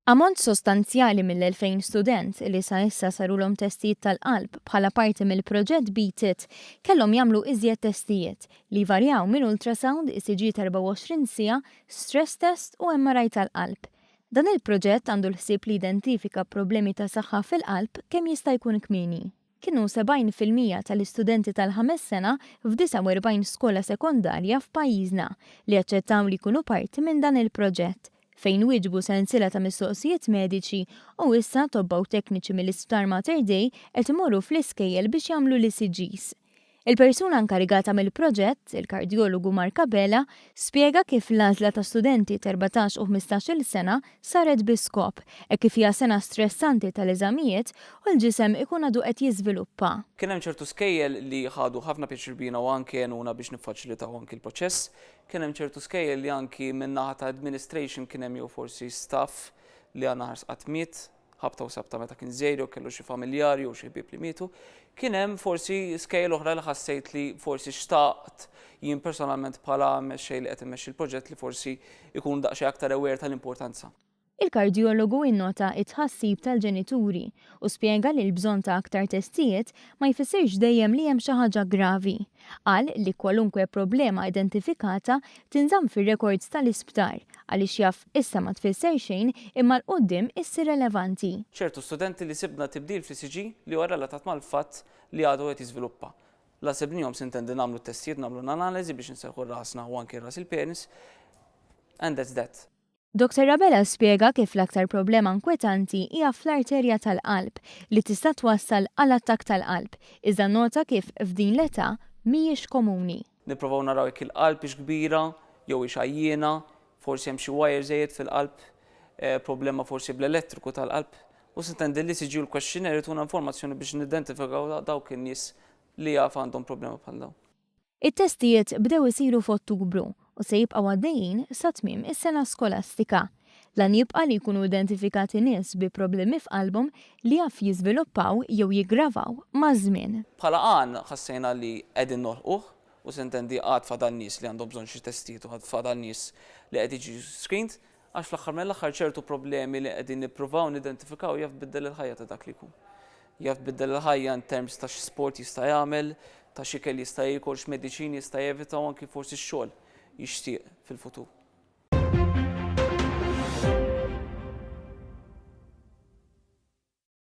Ammont sostanzjali mill-2,000 student li sa issa sarulhom testijiet tal-qalb bħala parti mill-proġett Beat It kellhom jagħmlu iżjed testijiet li jvarjaw minn ultrasound, ECG ta' 24 siegħa, stress test u MRI tal-qalb. Dan il-proġett għandu l-ħsieb li jidentifika problemi ta' saħħa fil-qalb kemm jista' jkun kmieni. Kienu 70% tal-istudenti tal-ħames sena f'49 skola sekondarja f'pajjiżna li aċċettaw li jkunu parti minn dan il-proġett, fejn wieġbu sensiela ta' mistoqsijiet mediċi u issa tobba u tekniċi mill-Isptar Mater Dei qed imorru fl-iskejjel biex jagħmlu l-ECGs. Il-persuna inkarigata mill-proġett, il-kardjologu Mark Abela, spjega kif l-għażla ta' studenti t'14 u 15-il sena saret bi skop, hekk kif hija sena stressanti tal-eżamijiet u l-ġisem ikun għadu qed jiżviluppa. Kien hemm ċertu skejjel li ħadu ħafna pjaċir bina u anke għenuna biex niffaċilitaw anki l-proċess. Kien hemm ċertu skejjel li anki min-naħa ta' administration kien hemm jew forsi staff li għandna ħars qatt miet, ħabta u sabta meta kien żgħir jew kellu xi familjari jew xi ħbieb li mietu. Kien hemm forsi skejjel oħra li ħassejt li forsi xtaqt jien personalment bħala mexxej li qed immexxi l-proġett li forsi jkunu daqsxejn aktar aware tal-importanza. Il-kardjologu innota t-tħassib tal-ġenituri u spjega li l-bżonn ta' aktar testijiet ma jfissirx dejjem li hemm xi ħaġa gravi. Qal li kwalunkwe problema identifikata tinżamm fir-rekords tal-isptar għaliex jaf issa ma tfisser xejn imma 'l quddiem issir relevanti. Ċertu studenti li sibna tibdil fl-ECG li huwa relatat mal-fatt li għadu qed jiżviluppa. La sibnihom sintendi nagħmlu t-testijiet, nagħmlu l-analiżi biex inserrħu rasna u anki ras il-parents and that's that. Dottor Abela spjega kif l-aktar problema inkwetanti hija fl-arterja tal-qalb li tista' twassal għal attakk tal-qalb, iżda nnota kif f'din l-età mhijiex komuni. Nipprovaw naraw jekk il-qalb hix kbira jew hix għajjiena, forsi hemm xi wire żejjed fil-qalb, problema forsi bl-elettriku tal-qalb. U sintendi l-ECG u l-questionnaire jtuna informazzjoni biex nidentifikaw dawk in-nies li jaf għandhom problema bħal dawn. It-testijiet bdew isiru f'Ottubru u se jibqgħu għaddejjin sa tmiem is-sena skolastika. L-għan jibqa' li jkunu identifikati nies bi problemi f'qalbhom li jaf jiżviluppaw jew jiggravaw maż-żmien. Bħala għan ħassejna li qegħdin nolħquh u sintendi għad fadal nies li għandhom bżonn xi testijiet u għad fadal nies li qed jiġu screened Għax fl-aħħar mill-aħħar ċertu problemi li qegħdin nippruvaw nidentifikaw jaf tbiddel il-ħajja ta' dak li jkun. Jaf tbiddel il-ħajja in terms ta' x'sport jista' jagħmel, ta' x'ikel jista' jiekol, x'mediċini jista' jevita u anki forsi x'xogħol jixtieq fil-futur.